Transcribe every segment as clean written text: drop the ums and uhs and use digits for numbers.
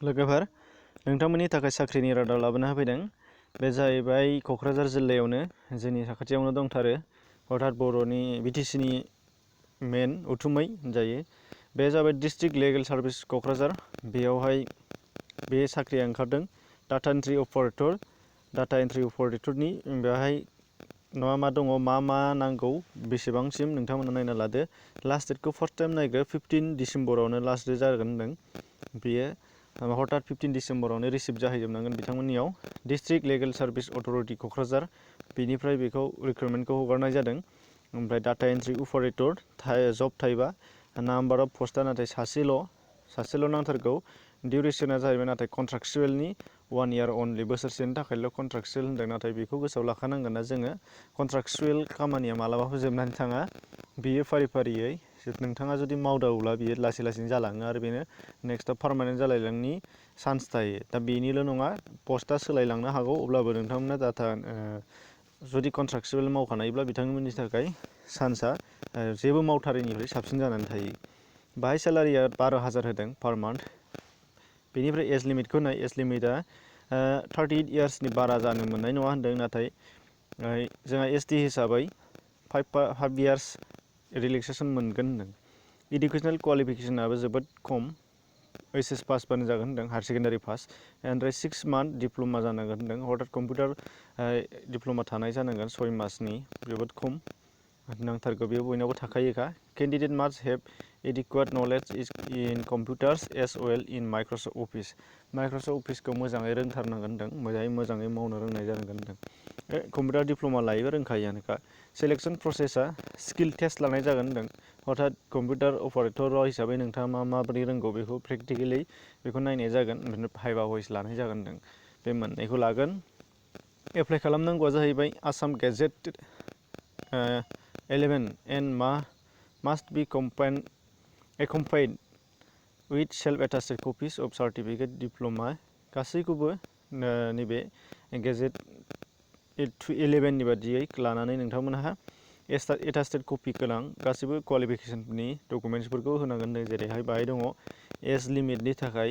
लोगोफोर नोंथांमोननि थाखाय साख्रिनि रादाब लाबोना होफैदों। बे जाहैबाय क'क्राझार जिल्लायावनो जोंनि साखाथियावनो दंथारो अर्थात बर'नि बिटिसिनि मेन उथुमै होनजायो। बे जाबाय डिस्ट्रिक्ट लिगेल सार्भिस क'क्राझार। बेयावहाय बे साख्रिया ओंखारदों data entry operator. Data entry अपारेटरनि बेवहाय मा दङ मा नांगौ बेसेबांसिम नोंथांमोना नायना लादो। लास्ट डेटखौ फार्स्ट टाइम नायगो 15 डिसेम्बरावनो लास्ट डेट जागोन होनदों। बेयो हठात 15 डिसेम्बरावनो रिसिभ जाहैजोबनांगोन बिथांमोननियाव। District legal service authority Kokrajhar बेनिफ्राय बेखौ रिक्रुटमेन्टखौ हगारनाय जादों। ओमफ्राय डाटा एन्ट्रि अपारेटर जब थायोबा नाम्बार अफ पस्टआ नाथाय सासेल' नांथारगौ। डिउरेसना जाहैबाय नाथाय कन्ट्राक्चुवेलनि 1 इयार अनलि, बोसोरसेनि थाखायल' कन्ट्राक्चुवेल होनदों। नाथाय बेखौ गोसोआव लाखानांगोन ना जोङो कन्ट्राक्चुवेल खामानिया मालाबाबो जोबनानै थाङा। बियो फारि नोंथाङा जुदि मावदावोब्ला बियो लासै लासैनो जालाङो आरो बेनो नेक्स्टआव पार्मानेन्ट जालायलांनि चान्स थायो। दा बेनिल' नङा पस्टआ सोलायलांनो हागौ। अब्लाबो नोंथांमोना जुदि कन्ट्राक्चुवेल मावखानायब्ला बिथांमोननि थाखाय चान्सआ जेबो मावथारैनिफ्राय साबसिन जानानै थायो। बाहाय सेलारिया 12,000 होदों पार मान्थ। बेनिफ्राय एज लिमिटखौ नाय, एज लिमिटआ 38 इयार्सनि बारा जानो मोननाय नङा होनदों। नाथाय जोंहा ST हिसाबै 5 इयार्स रिलेक्सेसन मोनगोन होनदों। इडुकेसनेल क्वालिफिकेसनाबो जोबोद खम, HS पासबानो जागोन होनदों, हायार सेकेन्डारि पास। ओमफ्राय 6 मान्थ डिप्ल'मा जानांगोन होनदों। हठात कम्पिउटार डिप्ल'मा थानाय जानांगोन 6 मासनि, जोबोद खम नांथारगौ। बेयो बयनावबो थाखायोखा। Candidate must have adequate knowledge in computers as well in Microsoft office. Microsoft अफिसखौ मोजाङै रोंथारनांगोन होनदों, मोजाङै मावनो रोंनाय जानांगोन होनदों। कम्पिउटार डिप्ल'मा लायोबा रोंखायोआनोखा। सेलेक्सन प्रसेसआ स्किल टेस्ट लानाय जागोन होनदों। हठात कम्पिउटार अपारेटर हिसाबै नोंथाङा माबोरै रोंगौ बेखौ प्रेक्टिकेलि बेखौ नायनाय जागोन। ओमफ्राय भाइभा भइस लानाय जागोन होनदों। बे मोननैखौ लागोन। एप्लाइ खालामनांगौआ जाहैबाय Assam gazette 11 and must be accompanied with self attested copies of certificate diploma. गासैखौबो नैबे गेजेट 11नि बादियै लानानै नोंथांमोनहा एटास्टेड कपि गोनां गासैबो क्वालिफिकेसननि डकुमेन्ट्सफोरखौ होनांगोन। जेरैहाय बाहाय दङ एज लिमिटनि थाखाय,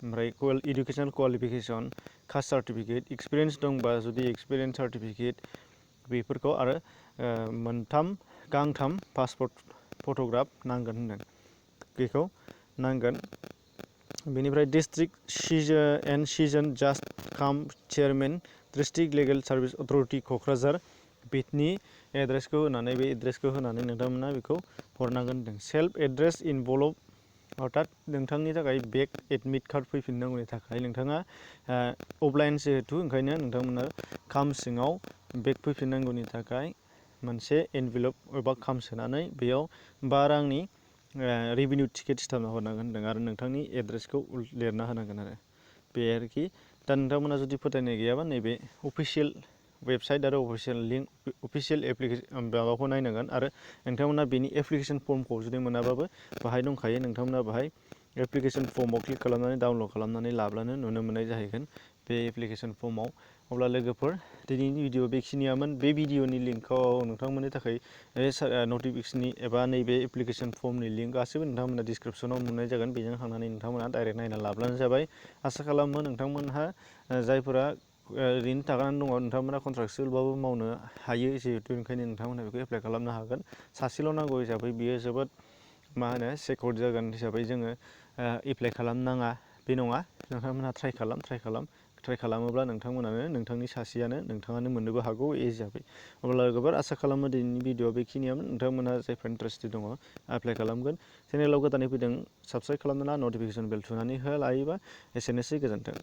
ओमफ्राय educational qualification, caste certificate, experience दंबा जुदि एक्सपिरियेन्स सार्टिफिकेट बेफोरखौ, आरो गांथाम पासपर्ट फट'ग्राफ नांगोन होनदों। बेखौ नांगोन। बेनिफ्राय डिस्ट्रिक्ट सिजन जाज काम chairman district legal service authority Kokrajhar बिनि एड्रेसखौ होनानै नोंथांमोना बेखौ हरनांगोन होनदों। सेल्फ एड्रेस इनभल्भ अर्थात नोंथांनि थाखाय बेक एडमिट कार्ड फैफिननांगौनि थाखाय नोंथाङा अफलाइन जिहेथु ओंखायनो नोंथांमोना खाम सिङाव बेक फैफिननांगौनि थाखाय मोनसे एनभेलप एबा खाम सोनानै बेयाव 5 रांनि रेभिनिउ टिकेट सिथाबना हरनांगोन होनदों। आरो नोंथांनि एड्रेसखौ लिरना होनांगोन आरो बे आरोखि। दा नोंथांमोना जुदि फोथायनाय गैयाबा नैबे अफिसियेल वेबसाइट आरो अफिसियेल लिंक, अफिसियेल एप्लिकेसन माबाखौ नायनांगोन। आरो नोंथांमोना बेनि एप्लिकेसन फर्मखौ जुदि मोनाबाबो बाहाय दंखायो। नोंथांमोना बाहाय एप्लिकेसन फर्माव क्लिक खालामनानै डाउनलड खालामनानै लाब्लानो नुनो मोननाय जाहैगोन बे एप्लिकेसन फर्माव। अब्ला लोगोफोर दिनैनि भिडिअ बेखिनियामोन। बे भिडिअनि लिंकखौ नोंथांमोननि थाखाय नटिफिकेसननि एबा नैबे एप्लिकेसन फर्मनि लिंक गासैबो नोंथांमोना डिसक्रिपसनाव मोननाय जागोन। बेजों थांनानै नोंथांमोना डाइरेक्ट नायना लाब्लानो जाबाय। आसा खालामो नोंथांमोनहा जायफोरा ओरैनो थागानानै दङ नोंथांमोना कन्ट्राक्चुवेलबाबो मावनो हायो जिहेतु, ओंखायनो नोंथांमोना बेखौ एप्लाइ खालामनो हागोन। सासेल' नांगौ हिसाबै बियो जोबोद सेक्युर जागोन हिसाबै जोङो एप्लाइ खालामनाङा बे नङा। नोंथांमोनहा ट्राइ खालामोब्ला नोंथांनि सासेयानो नोंथाङानो मोननोबो हागौ ए हिसाबै। अब्ला लोगोफोर आसा खालामो दिनैनि भिडिअ बेखिनियामोन। नोंथांमोनहा जायफोर इन्टारेस्टेड दङ एप्लाइ खालामगोन। चेनेलाव गोदानै फैदों साबस्क्राइब खालामना नटिफिकेसन बेल थुनानै लायोबा एसेनोसै, गोजोन्थों।